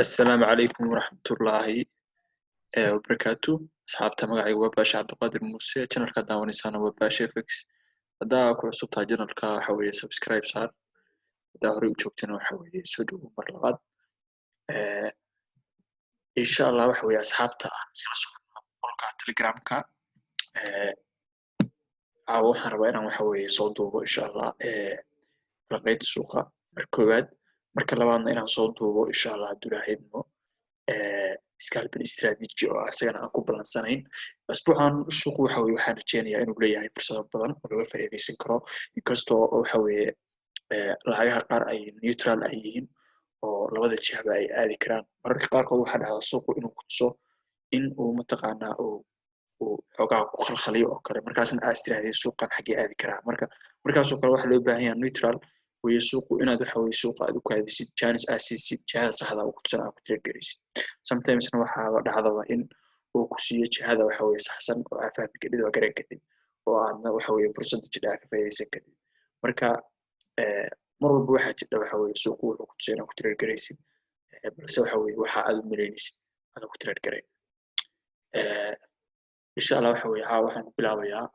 Assalaamu calaykum waraxmatullaahi wabarakaatu. Asxaabta, magacayga waa Baasha Cabdiqaadir Muuse. Channelka daawanaysaana waa Baasha FX. Haddaa ku cusub tahay channelka, waxa weeye subscribe saar. Haddaa horey u joogtana, waxa weeye soo dhowo mar labaad. Insha Allah, waxa weeye asxaabta aan iskala socono qolka Telegramka. Caawa waxaan rabaa inaan, waxa weeye, soo duubo, insha Allah, falanqeynta suuqa marka koowaad, marka labaadna inaan soo duubo, insha Allah, hadduu Ilaahay idmo, scalping strategy oo isagana aan ku balansanayn. Asbuucan suuqu waxa weye waxaan rajeynayaa inuu leeyahay fursado badan oo laga faa'iidaysan karo, inkastoo waxa weeye lacagaha qaar ay neutral ay yihiin oo labada jihaba ay aadi karaan. Mararka qaarkood waxaa dhacda suuqu inuu ku tuso in uu mataqaanaa uu xoogaa ku khalkhaliyo oo kale, markaasna aad istiraahday, "Suuqan xaggee aadi karaa?" Marka markaasoo kale waxaa loo baahan yahay neutral weye suuqu inaad, waxa weye, suuqa aad u kaadisid, chance aad siisid, jihada saxda uu ku tusan aad ku trade garaysid. Sometimesna waxaaba dhacdaba in uu ku siiyo jihada, waxa weye, saxsan oo aad fahmi kadhid oo garan kadhid oo aadna, waxa weye, fursadda jidha aad ka faa'iidaysan kadhid. Marka mar walba waxaa jidha, waxa weye, suuqu wuxuu ku tusay inaad ku trade garaysid, balse, waxa weye, waxa aad u malaynaysid aad ku trade garayn. Insha Allah, waxa weye, caawa waxaan ku bilaabayaa,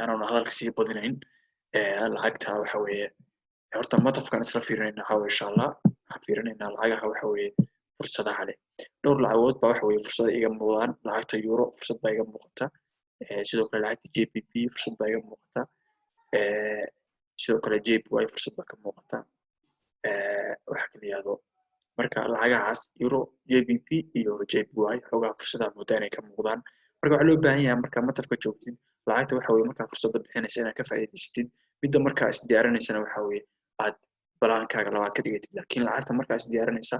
anoona hadalka sii badinayn, lacagta, waxa weeye, horta matafkan isla fiirinayna caawa. Insha Allah, waxaan fiirinaynaa lacagaha, waxa weeye, fursadaha leh. Dhowr lacagood baa, waxa weeye, fursada iga muuqdaan. Lacagta euro fursad baa iga muuqata, sidoo kale lacagta GBP fursad baa iga muuqata, sidoo kale JPY fursad baa ka muuqata. Waxa kala yihahdo marka lacagahaas euro, GBP iyo JPY xoogaa fursadaha moodaa inay ka muuqdaan. Marka waxaa loo baahan yahay, marka matafka joogtid, lacagta, waxa weye, markaa fursadda bixinaysa inaad ka faa'iidaysatid, midda markaa is diyaarinaysana, waxa weye, aad balaankaaga labaad ka dhigatid. Laakiin lacagta markaa is diyaarinaysa,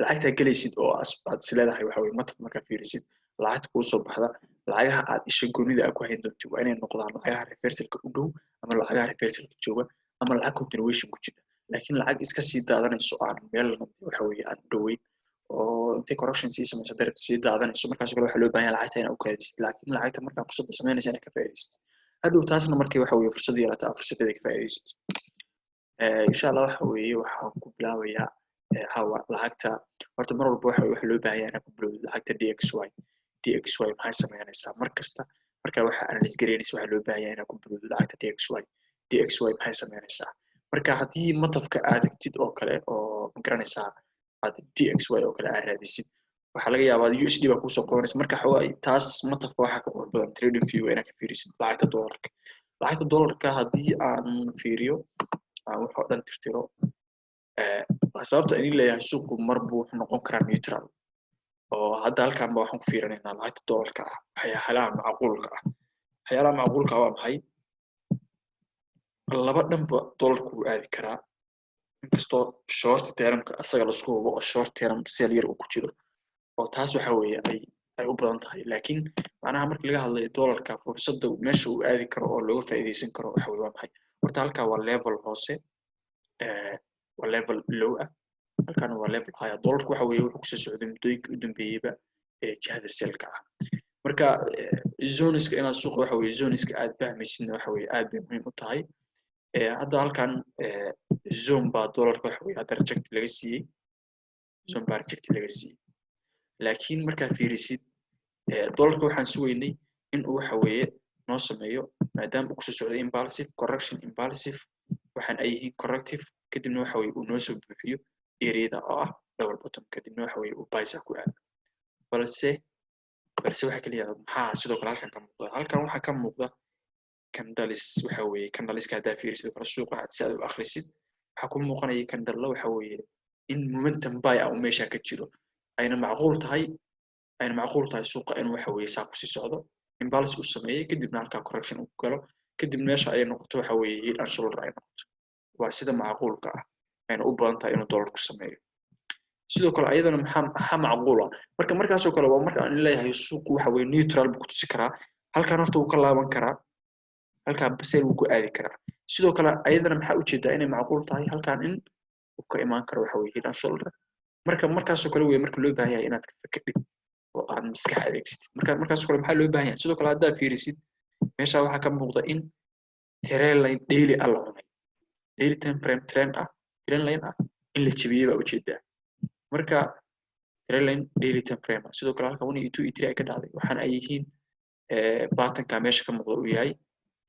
lacagtaa gelaysid oo aad is leedahay, waxa weye, mataf markaa fiirisid lacagta kuu soo baxda, lacagaha aad isha goonida aad ku hayn doontid waa inay noqdaan lacagaha reversalka u dhow ama lacagaha reversalka jooga ama lacag continuation ku jira. Laakiin lacag iska sii daadanayso, aan meelna, waxa weeye, aan u dhoweyn oo intay correction sii samayso darabta sii daadanayso, markaasoo kale waxaa loo baahan yahay lacagta inaad u kaadisid. Laakiin lacagta markaa fursadda samaynaysa inaad ka faa'iidaysatid, hadhow taasna markay, waxa weeye, fursad yeelata aad fursaddeeda ka faa'iidaysatid. Insha Allah, waxa weeye, waxaan ku bilaabayaa hawa lacagta. Horta mar walba waxa loo baahan yahay inaad ku bilowdid lacagta DXY. DXY maxay samaynaysaa? Mar kasta marka waxa analyse garaynaysa, waxaa loo baahan yahay inaad ku bilowdid lacagta DXY. DXY maxay samaynaysaa? Marka haddii matafka aad tagtid oo kale oo magaranaysaa aad DXY oo kale aad raadisid, waxaa laga yaabaa USD baa kuusoo qabanaysa. Marka xawaa taas matafka waxaa ka qurux badan trading view inaad ka fiirisid lacagta dollarka. Lacagta dollarka haddii aan fiiriyo, aan wax oo dhan tirtiro, sababta ini leeyahay suuqu mar buu wuxuu noqon karaa neutral oo hadda halkan ba waxaan ku fiirinaynaa lacagta dollarka ah. Waxyaalaha macquulka ah, waxyaalaha macquulka ah waa maxay? Laba dhanba dollarku wuu aadi karaa, inkastoo short termka asaga lasku hubo oo short term sell yar uu ku jiro oo taas, waxa weeye, ay u badan tahay. Laakiin macnaha marka laga hadlayo dollarka, fursadda meesha uu aadi karo oo looga faa'iidaysan karo, waxa weye, waa maxay? Horta halkaa waa level hoose, waa level low ah, halkaana waa level high ah. Dollarku, waxa weeye, wuxuu kusoo socday muddooyinkii u dambeeyeyba ee jihada sellka ah. Marka zoneska inaad suuqa, waxa weeye, zoneska aad fahmaysidna, waxa weeye, aad bay muhiim u tahay. Hadda halkan zone baa dollarka, waxa weye, hadda reject laga siiyey, zone baa reject laga siiyey. Laakiin markaa fiirisid dollarka, waxaan sugaynay in uu, waxa weeye, noo sameeyo, maadaama uu kusoo socday impulsive correction, impulsive waxaan ay yihiin corrective, kadibna, waxa weye, uu noo soo buuxiyo areada oo ah double bottom, kadibna, waxa weye, uu buy ku aado. Balse waxa kaliya maxaa sidoo kale halkan ka muuqda? Halkan waxaa ka muuqda candles. Waxa weeye, candleska haddaa fiirisid sidoo kale suuqa aad si aad u akhrisid, waxaa ku muuqanaya candle, waxa weeye, in momentum buy ah uu meesha ka jiro, ayna macquul tahay suuqa inuu, waxa weeye, saa kusii socdo, impulse uu sameeyey, kadibna halkaa correction uu ku galo, kadib meesha ay noqoto, waxa weeye, head and shoulder ay noqoto. Waa sida macquulka ah ayna u badan tahay inuu dollarku sameeyo. Sidoo kale ayadana maxaa macquul ah? Marka markaasoo kale waa marka aan leeyahay suuqu, waxa weeye, neutral buu ku tusi karaa. Halkan horta wuu ka laaban karaa, halkaa sell wuu ku aadi karaa. Sidoo kale ayadana maxaa ujeedaa inay macquul tahay halkan in uu ka imaan karo, waxa weye, head and shoulder. Marka markaasoo kale wey marka loo baahan yahay inaad ka fakadhid oo aad maskax adeegsatid. Marka markaasoo kale maxaa loo baahan yahay? Sidoo kale haddaa fiirisid meesha, waxaa ka muuqda in trend line daily ah la cunay, daily time frame trend ah, trend line ah in la jebiyey baa ujeedaa. Marka trendline daily time frame, sidoo kale halka one iyo two iyo three ay ka dhacday, waxaana ay yihiin patternka meesha ka muuqda uu yahay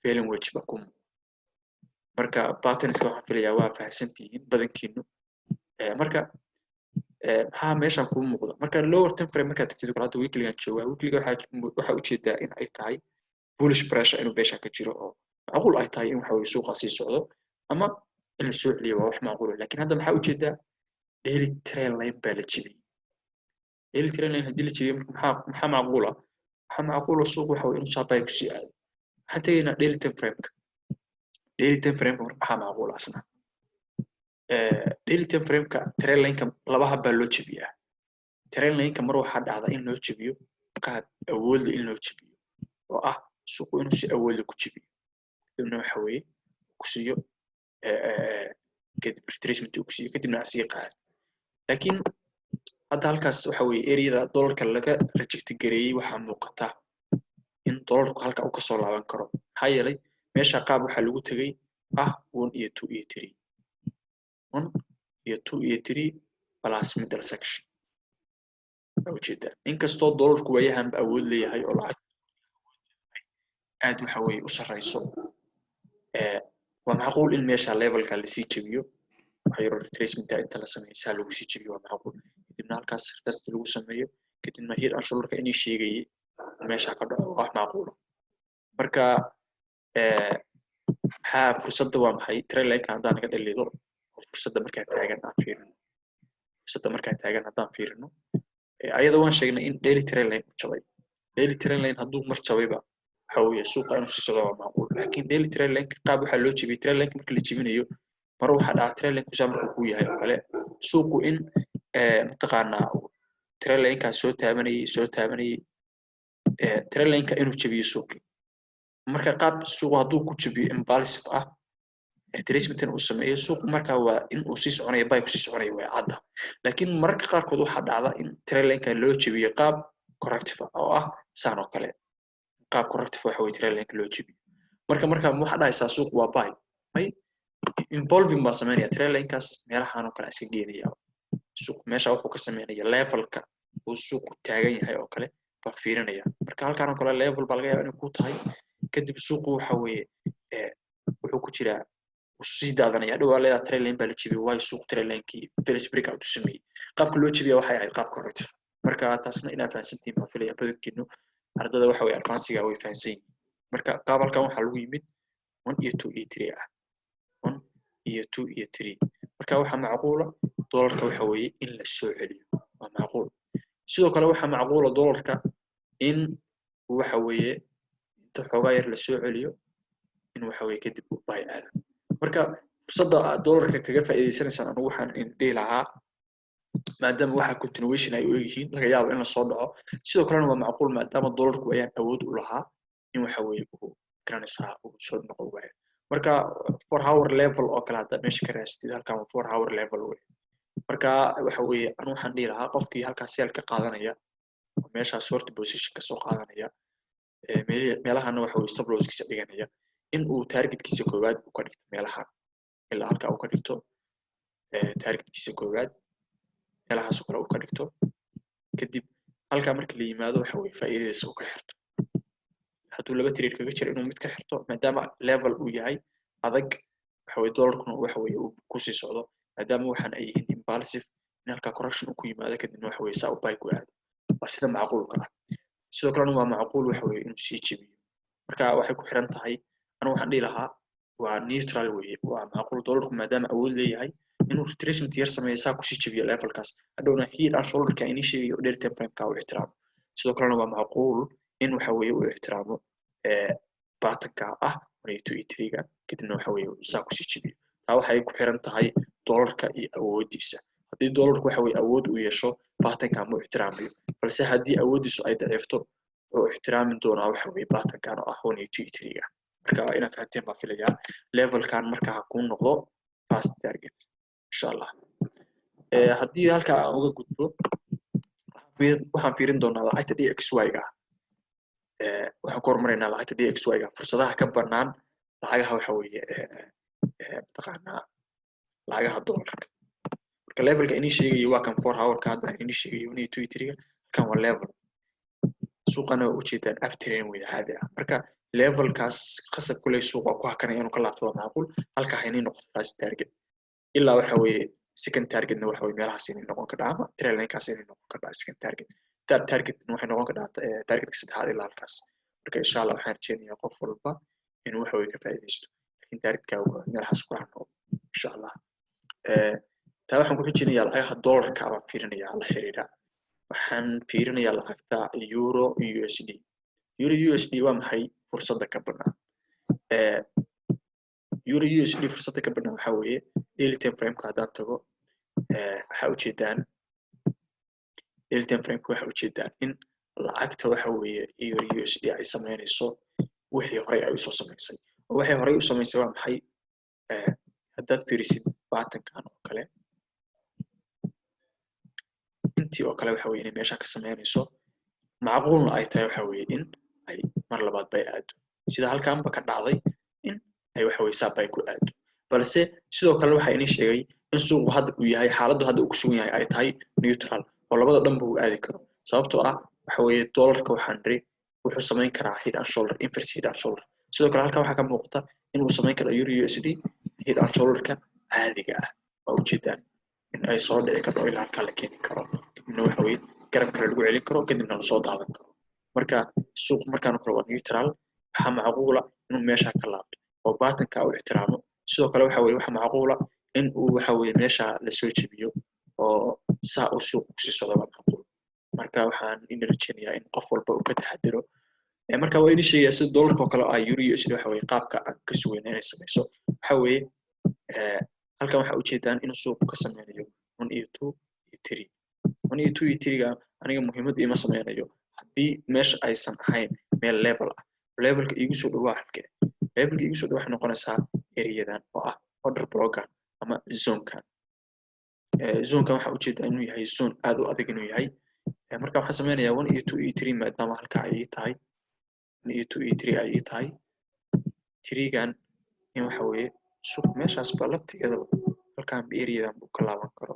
falling wedge ba ku muuqda. Marka patternska waxaan filayaa waa fahamsantihiin badankiinu. Marka maxaa meeshan kuu muuqda? Marka lower time frame markaad tagtid kale, hadda weeklygan joogaa, weeklyga waxaa ujeedaa in ay tahay bullish pressure inuu meeshan ka jiro, oo macquul ay tahay in waxa weye suuqa sii socdo ama in la soo celiyo, waa wax macquul. Lakin hadda maxaa ujeedaa? Daily trend line baa la jebiyey. Daily trend line haddii la jebiyey, marka maxaa macquula? Waxaa macquula suuq waxa weye inuu saa buy kusii aado. Waxaan tegaynaa daily time frameka. Daily time frameka marka maxaa macquula asna? Daily time frameka trend lineka laba hab baa loo jebiyaa. Trend lineka mar waxaa dhacda in loo jebiyo qaab awoodle, in loo jebiyo oo ah suuqu inuu si awoodle ku jebiyo, kadibna waxa weeye ku siiyo kadib retracement uu ku siiyo, kadibna asii qaad. Laakiin hadda halkaas waxa weeye areada dollarka laga reject gareeyey, waxaa muuqata in dollarku halka uu kasoo laaban karo. Maxaa yeelay meesha qaab waxaa lagu tegey ah one iyo two iyo three, one iyo two iyo three plus middle section baa ujeedaa. Inkastoo dollarku waayahanba awood leeyahay oo lacag aad waxa weeye u sarreyso, waa macquul in meesha levelka lasii jebiyo, waxa yaroo retracementa inta la sameeyo saa lagu sii jebiyo, waa macquul. Kadibna halkaas retest lagu sameeyo, kadibna head and shoulderka inii sheegayay meesha ka dhaco, waa wax macquula. Marka maxaa fursadda waa maxay? Trendlineka haddaan naga dhalido oo fursadda markaa taagan aan fiirino, fursadda markaa taagan haddaan fiirino, ayada waan sheegnay in daily trendline u jabay. Daily trendline hadduu mar jabayba, waxa weeye suuqa inuu sii socdo waa macquul. Laakiin daily trendline qaab waxaa loo jebiyey, trendline marka la jebinayo mar waxaa dhaca trendline kusaa markuu ku yahay oo kale, suuqu in mataqaanaa trendlinekaas soo taabanayay, soo taabanayay trendlineka inuu jebiyo suuqii. Marka qaab suuqu hadduu ku jebiyo impulsive ah, retracement uu sameeyo suuqu, marka waa in uu sii soconayo, buy kusii soconayo, waa cadda. Laakiin mararka qaarkood waxaa dhacda in trendlineka loo jebiyo qaab corrective ah, oo ah saan oo kale, qaab corrective waxa weye trendlineka loo jebiyo. Marka waxaa dhahaysaa suuq waa buy may involving baa sameynaya, trendlinekaas meelahan oo kale iska geenaya. Suuq meesha wuxuu ka sameynaya levelka uu suuqu taagan yahay oo kale baa fiirinaya. Marka halkaan oo kale level baa laga yaaba inay ku tahay. Kadib suuqu waxa weeye wuxuu ku jiraa sii daadanaya. Hadhow waa leedaha trendline baa la jebiyey, waayo suuq trendlinekii false breakout u sameeyey. Qaabka loo jebiya waxay ahayd qaab corrective. Marka taasna inaad fahansantihiin baan filaya badankiinu. Ardada waxa weye advancega way fahansan yihiin. Marka qaab halkan waxaa lagu yimid one iyo two iyo three ah, one iyo two iyo three. Marka waxaa macquula dollarka waxa weeye in la soo celiyo, waa macquul. Sidoo kale waxaa macquula dollarka in waxa weeye inta xoogaa yar la soo celiyo, in waxa weeye kadib uu buy aado. Marka fursadda aad dollarka kaga faa'iidaysanaysaan, anigu waxaan idin dhihi lahaa, maadaama waxa continuation ay u egyihiin, laga yaabo in lasoo dhaco. Sidoo kalena waa macquul, maadaama dollarku ayaan awood u lahaa, in waxa weeye uu garanaysaa uu soo noqon waayo. Marka 4 hour level oo kale haddaad meesha ka raasatid, halkan waa 4 hour level wey. Marka waxa weeye anu waxaan dhihi lahaa qofkii halkaas sell ka qaadanaya oo meeshaas short position kasoo qaadanaya, meelahana waxa weye stop losskiisa dhiganaya, in uu targetkiisa koowaad uu ka dhigto meelahan, ilaa halka uu ka dhigto targetkiisa koowaad, meelahaas oo kale uu ka dhigto. Kadib halkaa marka la yimaado, waxa weye faa'iidadiisa uu ka xirto. Hadduu laba trade kaga jiro, inuu mid ka xirto, maadaama level uu yahay adag, waxa weye dollarkuna waxa weye uu kusii socdo, maadaama waxaan ay yihiin impulsive, in halkaa correction uu ku yimaado, kadibna waxa weye saa u buy ku aado, waa sida macquulka ah. Sidoo kalena waa macquul waxa weye inuu sii jebiyo. Marka waxay ku xiran tahay, anigu waxaan dhihi lahaa waa neutral weye. Waa macquul dollarku, maadaama awood leeyahay, inuu retracement yar sameeyo, saa kusii jebiyo levelkaas, hadhowna head and shoulderka inii sheegayo daily time frameka uu ixtiraamo. Sidoo kalena waa macquul in waxa weeye uu ixtiraamo patternka ah one iyo two iyo three-ga, kadibna waxa weeye saa kusii jebiyo. Taa waxay ku xiran tahay dollarka iyo awoodiisa. Haddii dollarku waxa weye awood uu yeesho, patternka ma ixtiraamayo, balse haddii awooddiisu ay daciifto, wuxuu ixtiraami doonaa waxa weye patternkan oo ah one iyo two iyo three-ga. Marka inaad fahanteen baan filayaa. Levelkan marka ha kuu noqdo first target, insha Allah. Haddii halkaa aan uga gudbo, waxaan fiirin doonaa lacagta DXY-ga. Waxaan ku horumaraynaa lacagta DXY-ga, fursadaha ka bannaan lacagaha waxa weeye mataqaanaa lacagaha dollarka. Marka levelka inii sheegayo waa kan 4 hourka hadda inii sheegayo, 1 iyo 2 iyo 3-ga. Halkan waa level suuqana waa ujeedaan, uptrend wey caadi ah. Marka levelkaas qasab kuley suuqa ku hakanaya inuu ka laabto waa macquul. Halka ha inii noqoto first target, ilaa waxa weeye second targetna waxa weye meelahaas inay noqon kadhaa ama trendlinekaas inay noqon kadhaa second target. Third target waxay noqon kadhaa targetka saddexaad ilaa halkaas. Marka insha Allah waxaan rajeynayaa qof walba inuu waxa weye ka faa'iidaysto, lakin targetka meelahaas ku noqdo insha Allah. Taa waxaan ku xijinayaa lacagaha dollarka baan fiirinayaa la xiriira. Waxaan fiirinayaa lacagta euro USD. Euro USD waa maxay fursadda ka bannaan? Euro USD fursadda ka bannaan waxaa weeye, daily time frameka haddaan tago, waxaa ujeedaan daily time frameka, waxaa ujeedaan in lacagta waxa weeye euro USD ay sameynayso wixii horey ay usoo samaysay. Oo waxay horey u samaysay waa maxay? Haddaad fiirisid patternkan oo kale, intii oo kale waxa weye inay meesha ka sameynayso, macquulna ay tahay waxa weeye in ay mar labaad bay aado sida halkanba ka dhacday, in ay waxa weye saa bay ku aado. Balse sidoo kale waxaa inii sheegay in suuqu hadda uu yahay, xaaladdu hadda uu ku sugan yahay ay tahay neutral, oo labada dhanba uu aadi karo. Sababtoo ah waxa weeye dollarka waxaan niri wuxuu samayn karaa head and shoulder, inverse head and shoulder. Sidoo kale halkan waxaa ka muuqata inuu samayn karo euro USD head and shoulderka caadiga ah. Waa ujeedaan in ay soo dhici karto ilaa halkaa la keeni karo, kadibna waxa weye garab kale lagu celin karo, kadibna lasoo daadan karo. Marka suuq markaan kale waa neutral. Waxaa macquula inuu meesha ka laabto oo patternka uu ixtiraamo. Sidoo kale waxa weye waxaa macquula in uu waxa weye meesha lasoo jebiyo oo saa uu suuq kusii socdo, waa macquul. Marka waxaan ina rajeynayaa in qof walba uu ka taxadiro. Marka waa ini sheegaya sida dollarka oo kale ah euro USD waxa weye qaabka aan ka sugayna inay samayso. Waxa weeye halkan waxaa ujeedaan inuu suuqu ka sameynayo 1 iyo 2 iyo 3. 1 iyo 2 iyo 3-ga aniga muhiimad iima sameynayo haddii meesha aysan ahayn meel level ah. Levelka iigu soo dhawaa halkee? Levelka iigu soo dhawa waxay noqonaysaa areadan oo ah order blockan ama zonekan. Zonekan waxaa ujeedaa inuu yahay zone aad u adag inuu yahay. Marka waxaan sameynayaa 1 iyo 2 iyo 3, maadaama halka ay ii tahay 1 iyo 2 iyo 3 ay ii tahay 3-gan, in waxa weeye suuq meeshaas ba laftigeedaba halkan areadan buu ka laaban karo.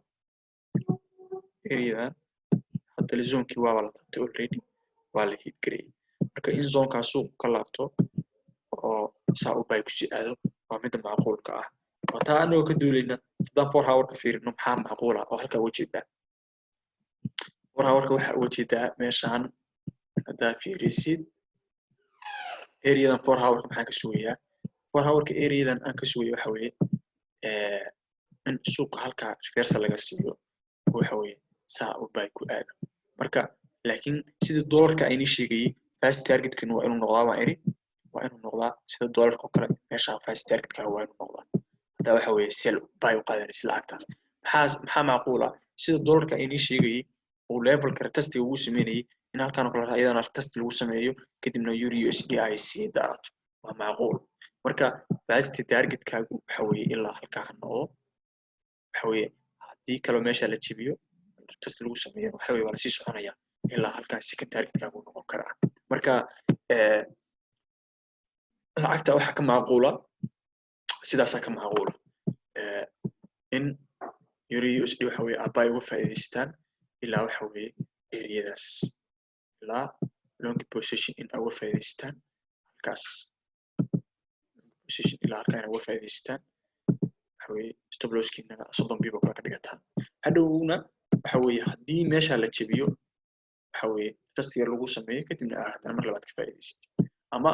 Areadan hadda zonekii waaba la taabtay already, waa la hit gareeyey. Marka in zonekaas suuq ka laabto oo saa u bay kusii aado waa midda macquulka ah. Waa taa anagoo ka duulayna. Haddaan 4 hour ka fiirino, maxaa macquula oo halkaa uga jeedaa? 4 hourka waxaa uga jeedaa meeshaan haddaa fiirisid areadan 4 hourka, maxaan ka sugayaa 4 hourka? Areadan aan ka sugaya waxa weeye in suuqa halkaa reversal laga siiyo, waxa weeye saa u bay ku aado. Marka laakiin sida dollarka aynii sheegayey, first targetkinu waa inuu noqdaa, baan iri, waa inuu noqdaa sida dollarka oo kale meesha first targetka waa inuu noqdaa. Hadda waxa weeye sell buy u qaadanaysa lacagtaas. Maxaa macquul ah? Sida dollarka aynii sheegayey uu levelka retestiga ugu sameynayay, in halkan oo kale iyadana retest lagu sameeyo, kadibna euro USD ay sii daato, waa macquul. Marka first targetkaagu waxa weeye ilaa halkaa ha noqdo. Waxa weeye haddii kaloo meesha la jebiyo, retest lagu sameeyo, waxa weeye waa lasii soconaya ilaa halkaa second targetkaagu noqon karaa. Marka lacagta waxaa ka macquula, sidaasaa ka macquula in euro USD waxa weeye abbay uga faa'iidaystaan ilaa waxa weeye areadaas, ilaa long position in ay uga faa'iidaystaan halkaas, long position ilaa halkaa inay uga faa'iidaystaan. Waxa weeye stop losskiinana 30 pip oo kale ka dhigataan. Hadhowna waxa weeye haddii meesha la jebiyo, waxa weeye testiga lagu sameeyo, kadibna aad haddana mar labaad ka faa'iidaysatid, ama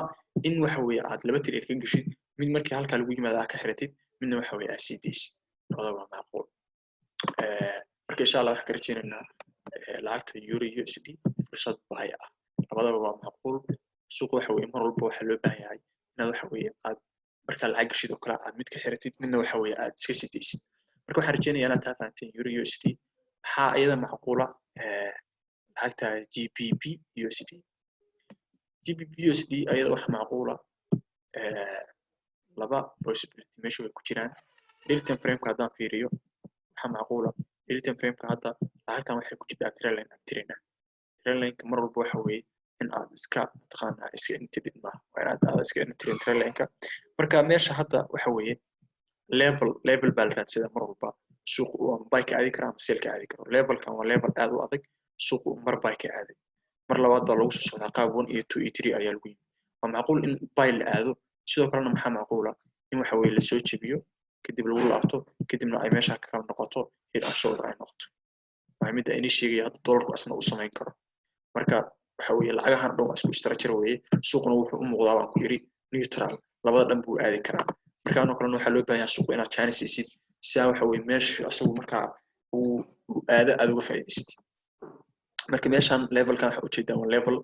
in waxa weeye aad laba trade ka geshid: mid markii halkaa lagu yimaado aad ka xiratid, midna waxa weeye aad sii daysid. Labada waa macquul. Marka insha Allah waxaan ka rajeynaynaa lacagta euro USD fursad buy ah. Labadaba waa macquul. Suuqa waxa weeye mar walba waxaa loo baahan yahay inaad waxa weeye aad markaa lacag geshid oo kale aad mid ka xiratid, midna waxa weeye aad iska sii daysid. Marka waxaan rajeynayaa inaad taa fahanteen euro USD. Maxaa iyada macquula? Lacagta GBP USD. GBP USD ayada waxa macquula laba possibility meesha way ku jiraan. Daily time frameka haddaan fiiriyo, waxaa macquula daily time frameka hadda lacagtan waxay ku jirtaa trendline uptrend. Trendlineka mar walba waxa weeye in aad iska mataqaanaa iska intidid maaha, waa inaad aad iska intirin trendlineka. Marka meesha hadda waxa weeye level baa la raadsadaa mar walba. Suuq uu ama buy ka aadi karo ama sell ka aadi karo. Levelkan waa level aad u adag. Suuq uu mar buy ka aaday, mar labaad baa lagu soo socdaa. Qaab one iyo two iyo three ayaa lagu yimi. Waa macquul in buy la aado. Sidoo kalena maxaa macquula? In waxa weye lasoo jebiyo, kadib lagu laabto, kadibna ay meesha ka noqoto head and shoulder ay noqoto. Waa midda ini sheegaya hadda dollarku asna uu samayn karo. Marka waxa weeye lacagahan dhan waa isku structure weeye. Suuqna wuxuu u muuqdaa, baan ku yiri, neutral, labada dhan buu aadi karaa. Markaanoo kalena waxaa loo baahan yahay suuqa inaad chance siisid, si aa waxa weye meesha asagu markaa uu aado aad uga faa'iidaysatid. Marka meeshan levelkan waxa ujeedaan waa level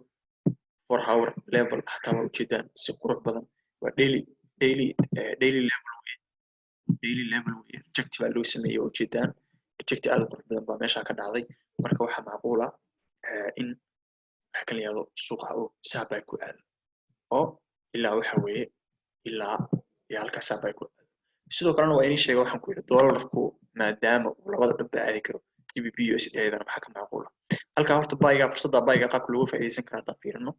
4 hour level, xataa waa ujeedaan si qurux badan. Waa daily level weye, daily level weye. Reject baa loo sameeyey, waa ujeedaan. Reject aad u qurux badan baa meesha ka dhacday. Marka waxaa macquula in waxa kala yahdo suuqa uu saabay ku aado oo ilaa waxa weeye ilaa iyo halkaa saabay ku aado. Sidoo kalena waa inii sheega, waxaan ku yidhi dollarku maadaama uu labada dhanba aadi karo, GBP USD ayadana maxaa ka macquula halkaa? Horta buyga, fursadda buyga qaabka looga faa'iidaysan karaa haddaan fiirino,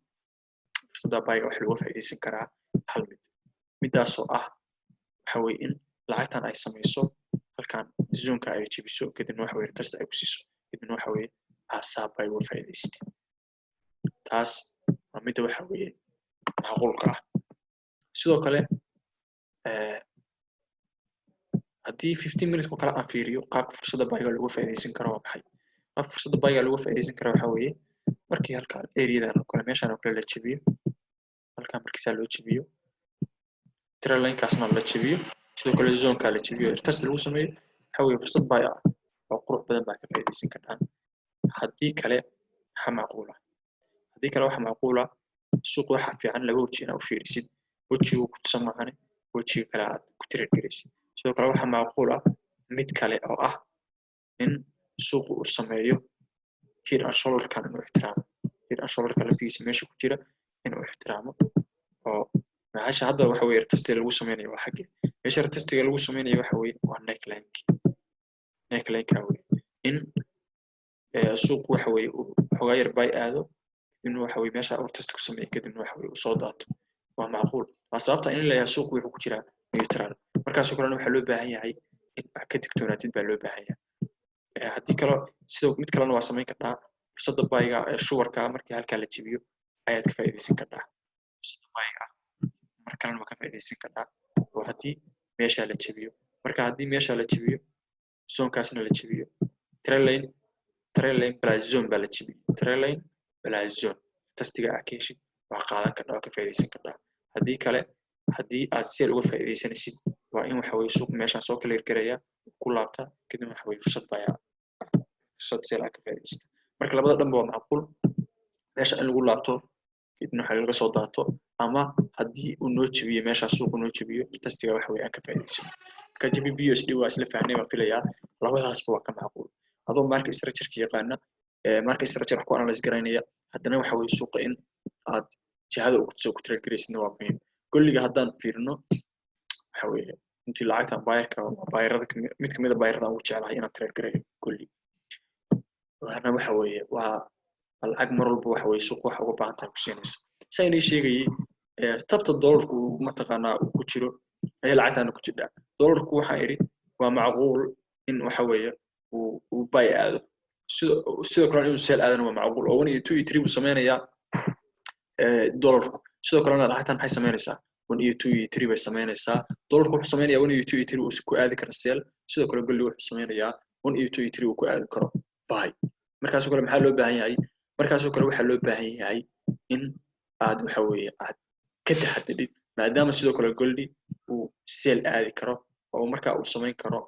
fursadda buyga waxa looga faa'iidaysan karaa hal mid, midaasoo ah waxa weeye in lacagtan ay samayso halkan zoneka ay jebiso, kadibna waxa weye test ay ku siiso, kadibna waxa weeye aasaab bay uga faa'iidaysatid. Taas waa midda waxa weeye macquulka ah. Sidoo kale haddii 15 minutes oo kale aan fiiriyo, qaabka fursadda buyga looga faa'iidaysan karo waa maxay? Qaabka fursadda buyga looga faa'iidaysan karo waxa weeye markii halkan areadan oo kale, meeshan oo kale la jebiyo, halkan markiisaa loo jebiyo, trendlinekaasna la jebiyo, sidoo kale zoneka la jebiyo, test lagu sameeyo, waxa weeye fursad buy ah oo qurux badan baa ka faa'iidaysan kartaan. Haddii kale maxaa macquula? Haddii kale waxaa macquula, suuq waxaa fiican laba weji inaad u fiirisid: wejigu ku tusan maahane, wejiga kale aad ku trade garaysid. Sidoo kale waxaa macquul ah mid kale oo ah in suuqu uu sameeyo head and shoulderkan, inuu ixtiraamo head and shoulderka laftigiisa meesha ku jira, inuu ixtiraamo. Oo maxasha hadda waxa weye retestiga lagu sameynayo waa xaggee? Meesha retestiga lagu sameynayo waxa weye waa necklineki, necklineka weye. In suuqu waxa weye uu xogaa yar buy aado, kadibna waxa weye meesha uu test ku sameeyo, kadibna waxa weye uu soo daato, waa macquul. Waa sababta in leeyahay suuqu wuxuu ku jiraa neutral. Markaasoo kalena waxaa loo baahan yahay in wax ka digtoonaatid baa loo baahan yahay. Haddii kale sidoo mid kalena waa samayn kartaa. Fursadda buyga ee shuwarka markii halkaa la jebiyo ayaad ka faa'iidaysan kartaa. Fursadda buyga mar kalena waa ka faa'iidaysan kartaa oo haddii meesha la jebiyo. Marka haddii meesha la jebiyo, zonekaasna la jebiyo, trendline plus zone baa la jebiyey, trendline plus zone testiga aad ka heshid waa qaadan kartaa, waa ka faa'iidaysan kartaa. Haddii kale, haddii aad sell uga faa'iidaysanaysid, waa in waxa weye suuq meeshaan soo clear garaya, ku laabta, kadib waxa weye fursad baa fursad sell aad ka faa'iidaysta. Marka labada dhanba waa macquul: meesha in lagu laabto, kadibna waxa laga soo daato, ama haddii uu noo jebiyo meeshaa, suuqu noo jebiyo, testiga waxa weye aan ka faa'iidaysano. Marka GBP USD waa isla fahnay baan filayaa. Labadaasba waa ka macquul. Adoo market structure yaqaana, market structure wax ku analyze garaynaya, haddana waxa weye suuqa in aad jihada uu kusoo ku trade garaysidna waa muhiim. Goldiga haddaan fiirino, waxa weeye runtii lacagtan buyerka waa buyerada mid kamid a buyerada aan ugu jeclahay inaan trade garayo. Goldi waana waxa weeye waa lacag mar walba waxa weye suuqa waxa uga baahan tahay ku siinaysa. Saa inay sheegayay, tabta dollarku mataqaanaa uu ku jiro ayaa lacagtaana ku jirdhaa. Dollarku waxaan idhi waa macquul in waxa weeye uu buy aado, sidoo kalena inuu sell aadana waa macquul, oo one iyo two iyo three buu sameynayaa dollarku. Sidoo kalena lacagtan maxay samaynaysaa? One iyo two iyo three bay samaynaysaa. Dollarku wuxuu samaynayaa one iyo two iyo three uu ku aadi karo sell. Sidoo kale goldi wuxuu samaynayaa one iyo two iyo three uu ku aadi karo buy. Markaasoo kale maxaa loo baahan yahay? Markaasoo kale waxaa loo baahan yahay in aad waxa weeye aad ka taxadidid, maadaama sidoo kale goldi uu sell aadi karo oo markaa uu samayn karo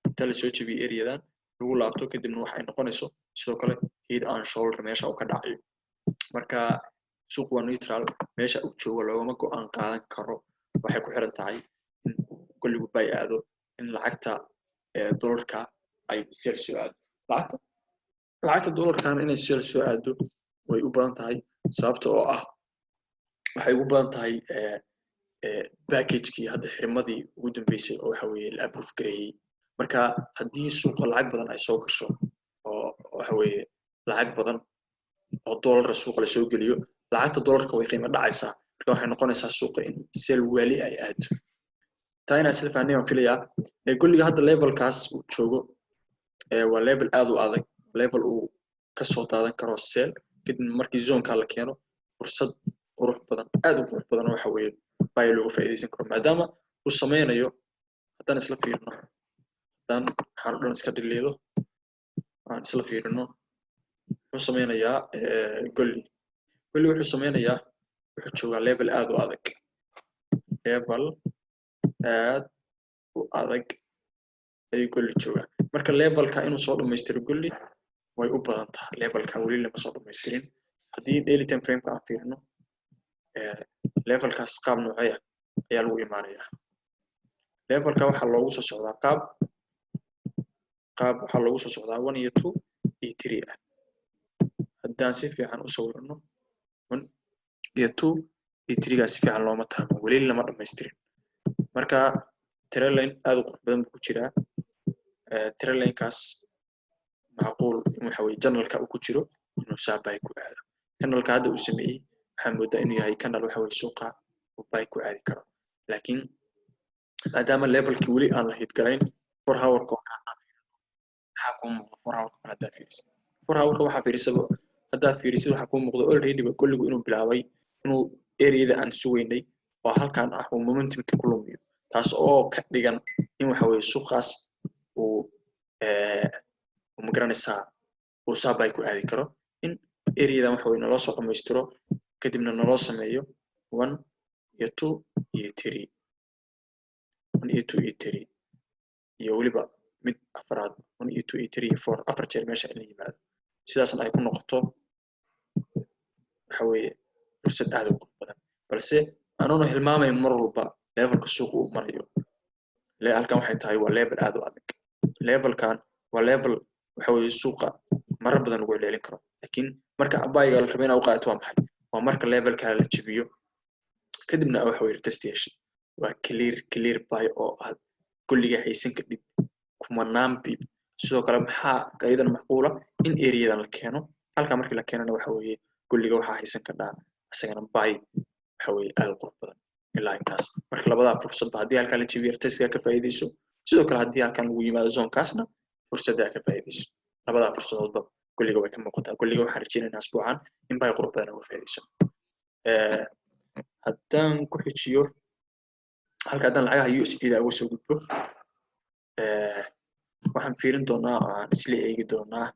inta lasoo jebiyo areadan lagu laabto, kadibna waxay noqonayso sidoo kale head and shoulder meesha uu ka dhacayo. Marka suuq waa neutral, meesha uu joogo loogama go'aan qaadan karo. Waxay ku xiran tahay in goldigu buy aado, in lacagta dollarka ay sell soo aado. Lacagta dollarkana inay sell soo aado way u badan tahay, sababta oo ah waxay ugu badan tahay packagekii hadda xirimadii ugu dambeysay oo waxa weeye la approve gareeyey. Marka haddii suuqa lacag badan ay soo gasho oo waxa weeye lacag badan oo dollara suuqa lasoo geliyo, lacagta dollarka way qiimo dhacaysaa. Marka waxay noqonaysaa suuqa in sell wali ay aado. Taa inaan isla fahnay waan filayaa. Goldiga hadda levelkaas uu joogo waa level aad u adag, level uu kasoo daadan karo sell. Kadib markii zoneka la keeno, fursad qurux badan, aad u qurux badan, waxa weeye buy looga faa'iidaysan karo, maadaama uu sameynayo. Haddaan isla fiirino, haddaan waxaan o dhan iska dhiliido, aan isla fiirino muxuu sameynayaa goldi. Goldi wuxuu sameynayaa, wuxuu joogaa level aad u adag, level aad u adag ayuu goldi joogaa. Marka levelka inuu soo dhamaystiro goldi way u badan tahay. Levelka weli lama soo dhamaystirin. Haddii daily time frameka aan fiirino, levelkaas qaab noocee ah ayaa lagu imaanayaa? Levelka waxaa loogu soo socdaa qaab waxaa loogu soo socdaa one iyo two iyo three ah. Haddaan si fiican u sawirno, one iyo two iyo threegaa si fiican looma taaban, weli lama dhamaystirin. Marka trendline aad u qurux badan buu ku jiraa. Trendlinekaas macquul in waxa weye channelka uu ku jiro inuu saa buy ku aado. Channelka hadda uu sameeyey waxaa moodaa inuu yahay channel waxa weye suuqa uu buy ku aadi karo, laakiin maadaama levelkii weli aan la hit garayn. 4 hourka oo kale maxaa kuu muuqda? 4 hourka kale haddaa fiirisid, 4 hourka waxaa fiirisaba, haddaa fiirisid, waxaa kuu muuqda already ba goldigu inuu bilaabay inuu areada aan sugaynay oo halkan ah uu momentumka ku lumiyo, taas oo ka dhigan in waxa weye suuqaas uu magaranaysaa uu saa buy ku aadi karo, in areadan waxa weye naloo soo dhamaystiro, kadibna naloo sameeyo one iyo two iyo three, one iyo two iyo three, iyo weliba mid afraad, one iyo two iyo three iyo four, afar jeer meesha in la yimaado. Sidaasna ay ku noqoto waxa weeye fursad aad u qurux badan, balse anuuna hilmaamayn mar walba levelka suuqa uu marayo. Halkan waxay tahay waa level aad u adag. Levelkan waa level waxa weeye suuqa marar badan lagu celcelin karo, laakiin marka buyga la rabo inaad u qaadato waa maxay? Waa marka levelka la jebiyo, kadibna waxa weye test yeeshay, waa clear, clear buy oo aad kulliga haysan kadhib kumanaan pip. Sidoo kale maxaa ayadan macquula? In areadan la keeno. Halkaa markii la keenana, waxa weeye goldiga waxaa haysan kadhaa isagana buy waxa weeye aad u qurux badan ilaa intaas. Marka labadaa fursadba, haddii halkaa la jebiyo, testiga ka faa'iidayso. Sidoo kale haddii halkan lagu yimaado zonekaasna, fursaddaa ka faa'iidayso. Labadaa fursadoodba goldiga way ka muuqataa. Goldiga waxaan rajeynaynaa asbuucan in buy qurux badan uga faa'iidayso. Haddaan ku xijiyo halka, haddaan lacagaha USD da uga soo gudbo, waxaan fiirin doonaa oo aan isla eegi doonaa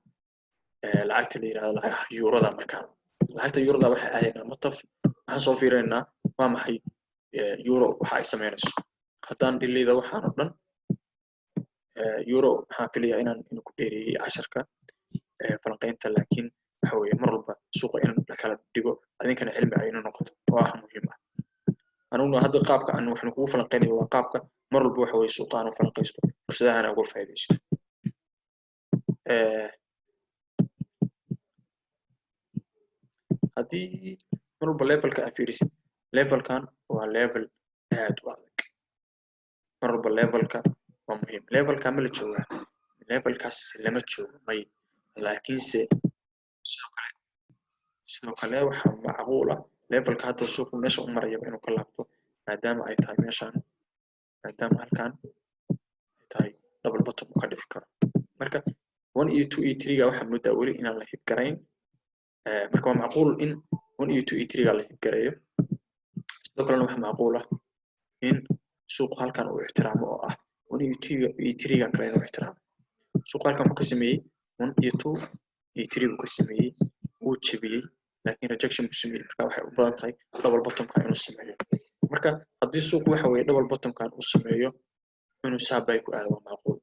lacagta la yirahdo lacagaha eurada. Markaa lacagta eurada waxay aadaynaa mataf. Waxaan soo fiirinaynaa waa maxay euro waxa ay sameynayso. Haddaan dhilida waxaan oo dhan, euro waxaan filayaa inaan inu ku dheereeyey casharka falanqaynta, laakiin waxa weeye mar walba suuqa in la kala dhigo, adinkana cilmi aynu noqoto, waa wax muhiim ah. Aniguna hadda qaabka aan waxaan kugu falanqaynayo waa qaabka mar walba waxa weeye suuqa aan u falanqaysto, fursadahana uga faa'iidaysto. Haddii mar walba levelka aad fiirisid, levelkan waa level aad u adag. Mar walba levelka waa muhiim. Levelka ma la joogaa? Levelkaas lama joogo, may. Laakiinse sidoo kale waxaa macquul ah levelka hadda suuqu meesha u marayaba inuu ka laabto, maadaama ay tahay meeshan, maadaama halkan ay tahay double bottom uu ka dhigi karo. Marka one iyo two iyo three-ga waxaa moodaa weli inaan la hit garayn. Marka waa macquul in one iyo two iyo three-ga la hit gareeyo. Sidoo kalena waxaa macquul ah in suuqu halkan uu ixtiraamo, oo ah one iyo two iyo three-ga kale inuu ixtiraamo. Suuqu halkan wuxuu ka sameeyey one iyo two iyo three buu ka sameeyey, wuu jebiyey, laakiin rejection buu sameeyey. Marka waxay u badan tahay double bottomka inuu sameeyo. Marka haddii suuqu waxa weeye double bottomkan uu sameeyo, inuu saa buy ku aado waa macquul.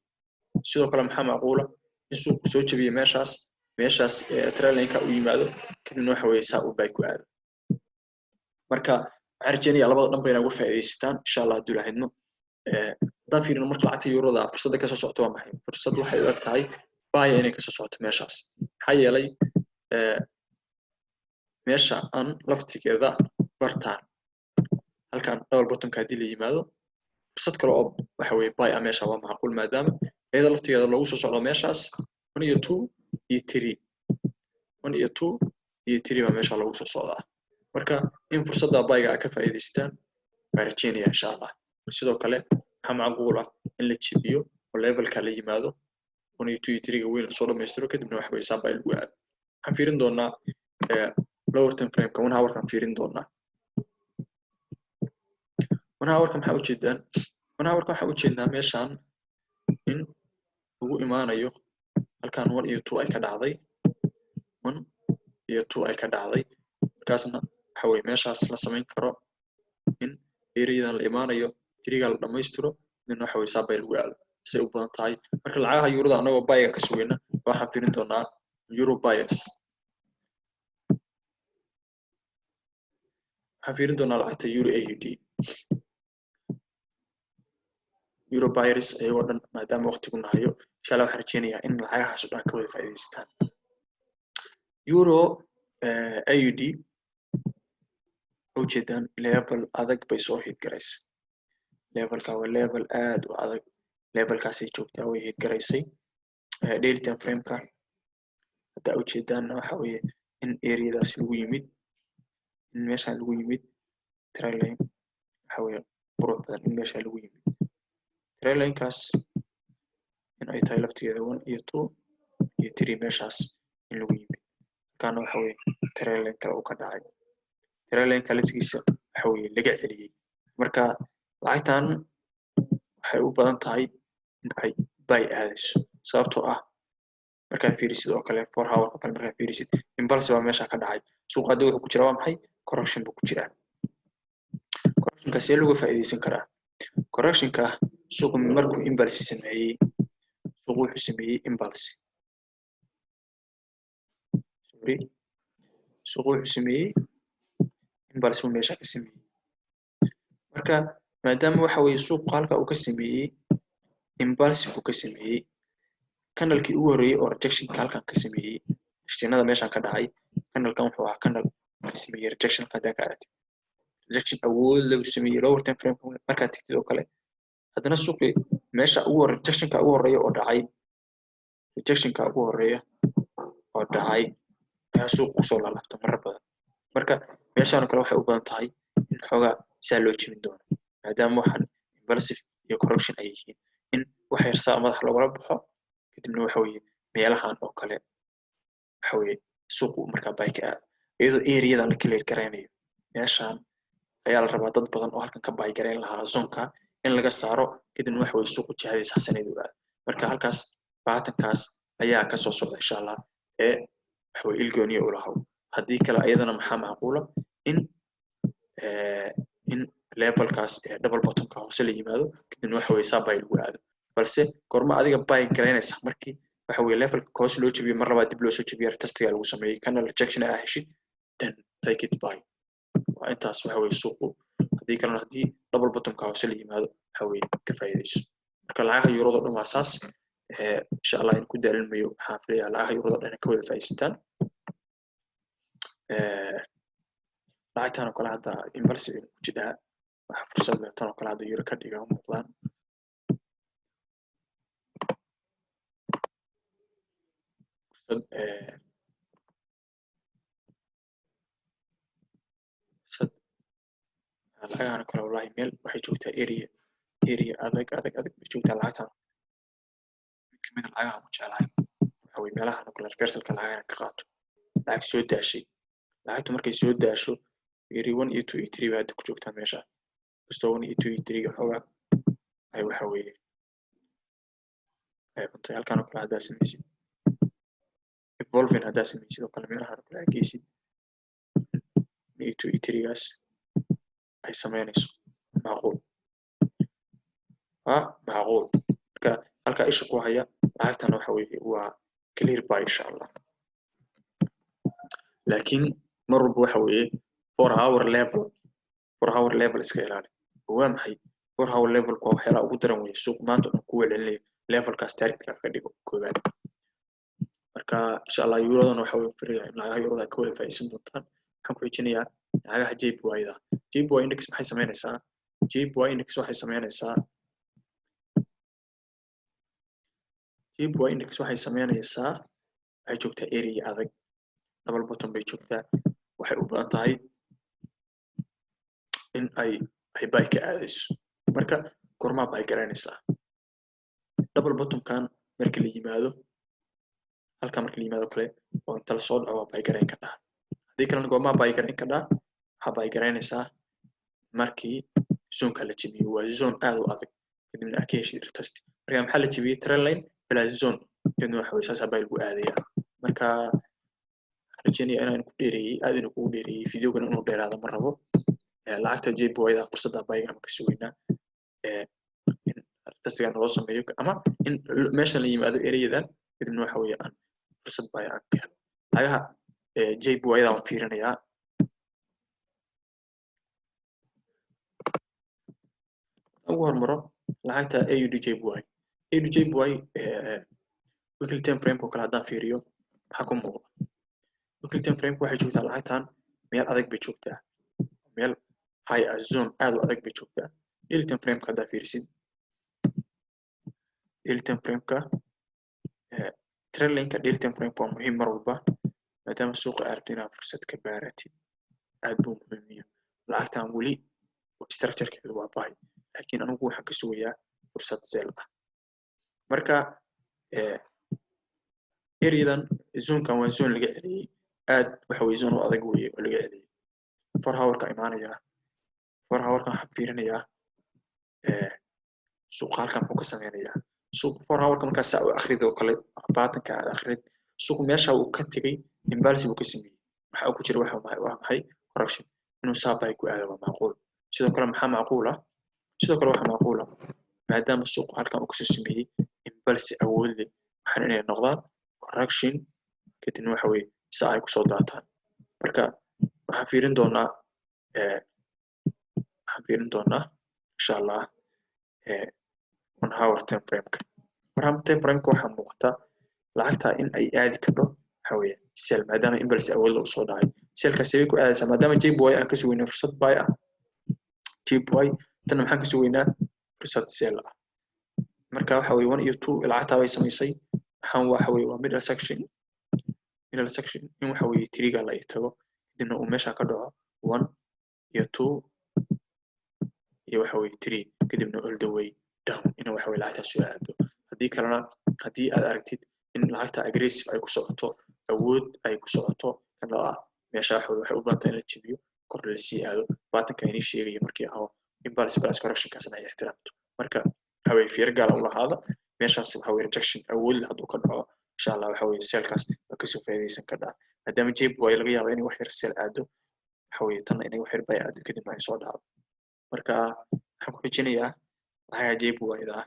Sidoo kale maxaa macquula? In suuqu soo jebiyo meeshaas trendlineka uu yimaado, kadibna waxa weeye saa uu buy ku aado. Marka waxaan rajeynaya labada dhanba inaa uga faa'iidaysataan, insha Allah, hadduu ilaahidmo. Haddaan fiirino marka lacagta eurada, fursadda kasoo socota waa maxay? Fursad waxay u eg tahay buy inay kasoo socoto meeshaas. Maxaa yeelay meesha aan laftigeeda bartaan halkan double bottomka haddii la yimaado, fursad kale oo waxa weeye buy ah meesha waa macquul, maadaama iyada laftigeeda loogu soo socdo meeshaas one iyo two iyo three. One iyo two iyo three baa meesha loogu soo socdaa. Marka in fursadda buyga aad ka faa'iidaystaan baa rajeynaya, insha Allah. Sidoo kale maxaa macquula? Waxaa macquul ah in la jebiyo oo levelka la yimaado, one iyo two iyo three-ga weyn lasoo dhamaystiro, kadibna waxa weye saa buy lagu aado. Waxaan fiirin doonaa lower time frameka, 1 hourkan fiirin doonaa. 1 hourka maxaa ujeedaan? 1 hourka waxaa ujeednaa meeshaan in lagu imaanayo halkan one iyo two ay ka dhacday, one iyo two ay ka dhacday. Markaasna waxa weye meeshaas la samayn karo in areadan la imaanayo, three-ga la dhamaystiro, kadibna waxa weye saa buy lagu aado say u badan tahay. Marka lacagaha eurada anagoo buyga ka sugayna, waxaan fiirin doonaa euro buyers. Waxaan fiirin doonaa lacagta euro AUD, euro buyers ayagoo dhan, maadaama waqtigu nahayo. Insha Allah waxaan rajeynayaa in lacagahaas oo dhan ka wada faa'iidaystaan. Euro AUD ujeedaan level adag bay soo hit garaysay. Levelka waa level aad u adag, levelkaasay joogtaa, way hit garaysay. Daily time frameka haddaa ujeedaanna waxa weeye in areadaas lagu yimid, in meeshaan lagu yimid trendline, waxa weeye qurux badan in meesha lagu yimid trendlinekaas, in ay tahay laftigeeda one iyo two iyo three meeshaas in lagu yimid. Halkaana waxa weeye trendline kale uu ka dhacay, trendlineka laftigiisa waxa weeye laga celiyey. Marka lacagtan waxay u badan tahay in ay buy aadayso, sababtoo ah markaa fiirisid oo kale 4 hour oo kale markaa fiirisid, impulse baa meesha ka dhacay. Suuqa hadda wuxuu ku jiraa waa maxay? Correction buu ku jiraa. Correctionka see looga faa'iidaysan karaa? Correctionka suuqu markuu impulse sameeyey, suuqu wuxuu sameeyey impulse, sorry, suuqu wuxuu sameeyey impulse buu meesha ka sameeyey. Marka maadaama waxa weeye suuqu halka uu ka sameeyey impulse buu ka sameeyey, candlekii ugu horreeyey oo rejectionka halkan ka sameeyey, rejectionada meeshan ka dhacay, candlekan wuxuu ahaa candle ka sameeyey rejection. Haddaa ka aragtid rejection awood lagu sameeyey lower time frame markaad tagtid oo kale, haddana suuqii meesha ugu horre rejectionka ugu horreeya oo dhacay, rejectionka ugu horreeya oo dhacay ayaa suuqa kusoo laalaabta marar badan. Marka meeshaan oo kale waxay u badan tahay in xoogaa saa loo jebin doono, maadaama waxaan impulsive iyo correction ay yihiin, in wax yar saa madaxa loogala baxo, kadibna waxa weeye meelahan oo kale waxa weeye suuqu markaa buy ka aado, iyadoo areadan la clear garaynayo. Meeshaan ayaa la rabaa dad badan oo halkan ka buy garayn lahaa zonka in laga saaro, kadibna waxa weye suuqu jihadiisa xasaneed u aado. Marka halkaas patternkaas ayaa kasoo socda, insha Allah, ee waxa weye ilgooniya u lahaw. Haddii kale ayadana maxaa macquula in levelkaas double bottomka hoose la yimaado, kadibna waxa weye saa buy lagu aado. Balse goorma adiga buy garaynaysa? Markii waxa weye levelka hoose loo jebiyo, mar labaad dib loo soo jebiyo, testiga lagu sameeyey, kana rejection aa heshid, then take it buy. Waa intaas waxa weye suuqu. Haddii kalena, haddii double bottomka hoose la yimaado, waxa weye ka faa'iidayso. Marka lacagaha eurada dhan waa saas, insha Allah in ku daalin mayo. Waxaan filayaa lacagaha eurada dhan ka wada faa'iidaystaan. Lacagtan oo kale hadda impulsive ku jidhaa, waxa fursad leh tan oo kale hadda euro ka dhiga muuqdaan fursad. Lacagahan oo kale wallahi meel waxay joogtaa area adag adag adag bay joogtaa lacagtan. Mid kamid a lacagaha ku jeclahay waxa weye meelahan oo kale reversalka lacagahan ka qaato. Lacag soo daashay, lacagtu markay soo daasho, area one iyo two iyo three bay hadda ku joogtaa meesha. Kastoo one iyo two iyo three xoogaa ay waxa weeye ay cuntay. Halkan oo kale haddaa samaysid evolving, haddaa samaysid oo kale meelahan oo kale aad geysid, one iyo two iyo three-gaas ay samaynayso, macquul, waa macquul. Marka halkaa isha ku haya lacagtana waxa weeye waa clear buy, insha Allah. Laakiin mar walba waxa weeye 4 hour level, 4 hour level iska ilaali. Waa maxay 4 hour levelku? Waa waxyaalaha ugu daran weeye suuq maanta o dhan ku welcelinayo. Levelkaas targetka ka dhigo koowaad. Marka insha Allah euradana waxa weye filaya in lacagaha eurada ka wada faa'iidaysan doontaan. Waxaan ku xijinayaa lacagaha JPY-da. JPY index maxay samaynaysaa? JPY index waxay samaynaysaa, JPY index waxay samaynaysaa, waxay joogtaa area adag, double bottom bay joogtaa. Waxay u badan tahay in ay buy ka aadayso. Marka Goormaa buy garaynaysaa? Double bottomkan marka la yimaado, halkan marka la yimaado kale oo inta lasoo dhaco, waa buy garayn kadhaa. Haddii kalena, goormaa buy garayn kadhaa? Waxaa buy garaynaysaa markii zoneka la jebiyo. Waa zone aad u adag, kadibna aad ka heshid retest. Marka maxaa la jebiyey? Trendline plus zone. Kadibna waxa weye saasaa buy lagu aadaya. Marka waxaan rajeynaya inaan ku dheereeyey, aad inuu kugu dheereeyey videogana. Inuu dheeraado ma rabo. Lacagta JPY-da fursadda buyga ama ka sugaynaa in testigan loo sameeyo ama in meeshan la yimaado, areadan. Kadibna waxa weeye aan fursad buy aan ka helo. Lacagaha JPY-da waan fiirinayaa. Ugu hormaro lacagta AUD JPY. AUD JPY weekly time frame oo kale haddaan fiiriyo, maxaa ku muuqda? Weekly time frame waxay joogtaa lacagtan meel adag bay joogtaa, meel high ah, zone aad u adag bay joogtaa. Daily time frameka haddaa fiirisid, daily time frameka trendlineka daily time frame waa muhiim mar walba, maadaama suuqa aad rabtid inaad fursad ka baaratid, aad buu muhiim u yahay. Lacagtan weli structurekeedu waa buy, laakiin anigu waxaan ka sugayaa fursad sell ah. Marka areadan, zonekan waa zone laga celiyey aad. Waxa weye zone u adag weye oo laga celiyey. 4 hourka imaanayaa, 4 hourkan waxaan fiirinayaa suuqa halkan muxuu ka sameynayaa. Suuqa 4 hourka markaa saa u akrid oo kale, patternka aad akrid, suuqu meesha uu ka tegey imbalance buu ka sameeyey. Waxa ku jira waxa waa maxay? Correction. Inuu saa buy ku aado waa macquul. Sidoo kale maxaa macquul ah? Sidoo kale waxaa macquul ah, maadaama suuqu halkan uu kasoo sameeyey impulse awood leh, waxaan inay noqdaan correction, kadibna waxa weye saa ay kusoo daataan. Marka waxaan fiirin doonaa insha Allah 1 hour time frameka. 1 hour time frameka waxaa muuqata lacagta in ay aadi karto waxa weeye sell, maadaama impulse awood leh usoo dhacay. Sellkaasi bay ku aadaysaa, maadaama JPY aan ka sugeynaa fursad buy ah. JPY tanna maxaan ka sugeynaa? Fursad sell ah. Marka waxa weye one iyo two lacagtaa bay samaysay. Waxaan waxa weye waa middle section. Middle section in waxa weye triga la tago, kadibna uu meesha ka dhaco one iyo two iyo waxa weye three, kadibna all the way down in waxa weye lacagtaas soo aado. Haddii kalena, haddii aad aragtid in lacagta aggressive ay ku socoto, awood ay ku socoto, kana ah meesha waxa weye waxay u badan tahay in la jebiyo, kor la sii aado. Patternka inii sheegaya markii aho impulse plus correctionkaasna ay ixtiraamto. Marka waxa weye fiiro gaara u lahaada meeshaas. Waxa weye rejection awood leh hadduu ka dhaco, insha Allah waxa weye sellkaas waa kasoo faa'iidaysan kartaa, maadaama JPY laga yaabo inay wax yar sell aado, waxa weye tanna inay wax yar buy aado, kadibna ay soo dhacdo. Marka waxaan ku xijinayaa lacagaha JPY-da ah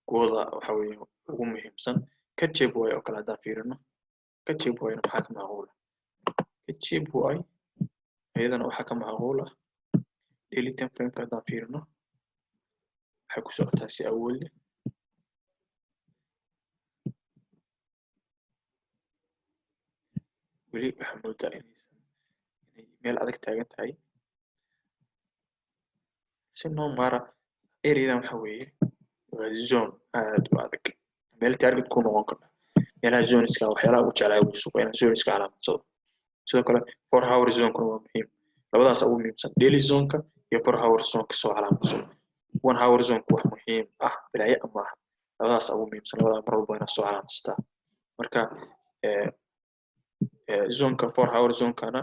kuwooda waxa weye ugu muhiimsan. Ka JPY oo kale haddaan fiirino, ka JPY-na maxaa ka macquula? Ka JPY iyadana waxaa ka macquul ah, daily time frameka haddaan fiirino, waxay ku socotaa si awood leh. Weli waxaa moodaa inaysan inay meel adag taagan tahay. Si noo mara areadan waxa weeye waa zone aad u adag, meel target ku noqon karta. Meelaha zoneska waxyaalaha ugu jeclaa wey suuqa inaan zoneska calaamadsado. Sidoo kale 4 hour zonekuna waa muhiim. Labadaas ugu muhiimsan, daily zoneka iyo 4 hour zoneka soo calaamadsado. 1 hour zoneka wax muhiim ah balaaye ama aha. Labadaas ugu muhiimsan, labadaa mar walba inaad soo calaamadsataa. Marka zoneka 4 hour zonekana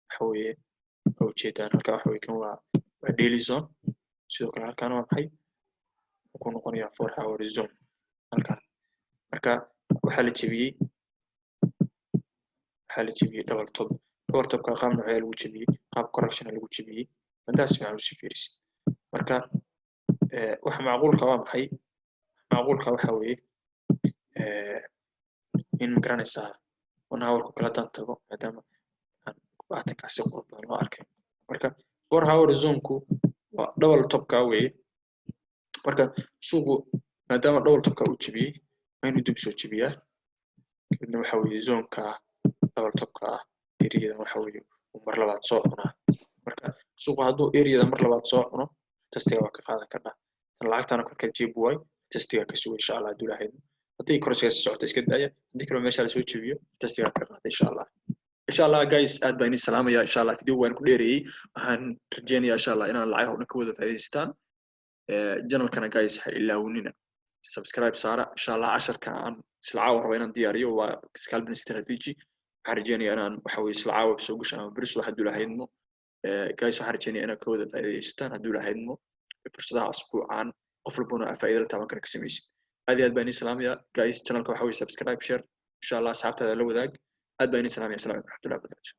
waxa weeye waa ujeedaan halka. Waxa weye kan waa daily zone. Sidoo kale halkan waa maxay? Wuxuu ku noqonayaa 4 hour zone halkan. Marka waxaa la jebiyey double top. Double topka qaab noocyaa lagu jebiyey? Qaab correction lagu jebiyey, haddaa si fiican usii fiirisid. Marka waxa macquulka waa maxay? Macquulka waxa weeye in magaranaysaa 1 hourku kala daan tago, maadaama aan patternkaas si qurux badan loo arkay. Marka 4 hour zoneku waa double topka weeye. Marka suuqu maadaama double topka uu jebiyey, waa inuu dib soo jebiyaa, kadibna waxa weeye zoneka double topka ah areadan waxa weeye uu mar labaad soo cunaa. Marka suuqu hadduu areada mar labaad soo cuno, testiga waa ka qaadan karnaa tan lacagtana. Kolka JPY testiga ka suga insha Allah hadduu Ilaahay idmo. Haddii korsiga socota iska daaya, haddii kaloo meesha lasoo jebiyo, testiga ka qaata insha Allah. Insha Allah guys, aad baan idin salaamaya. Insha Allah video waan ku dheereeyey. Waxaan rajeynayaa insha Allah inaan lacagaha o dhan ka wada faa'iidaystaan. Channelkana, guys, ha ilaawinina subscribe saara. Insha Allah casharka aan isla caawa raba inaan diyaariyo waa scalping strategy. Waxaan rajeynaya inaan waxa weye isla caawa soo gasho ama beris wax hadduu lahaydmo. Guys, waxaan rajeynaya inaad ka wada faa'iidaystaan hadduu lahaydmo fursadaha asbuucan, qof walbana aa faa'iido la taaban kara ka samaysid. Aad iyo aad baan idin salaamaya, guys. Channelka waxa weye subscribe, share, insha Allah asxaabtaada la wadaag. Aad baan idin salaamaya. Asalamu calaykum waraxmatullahi wabarakatu.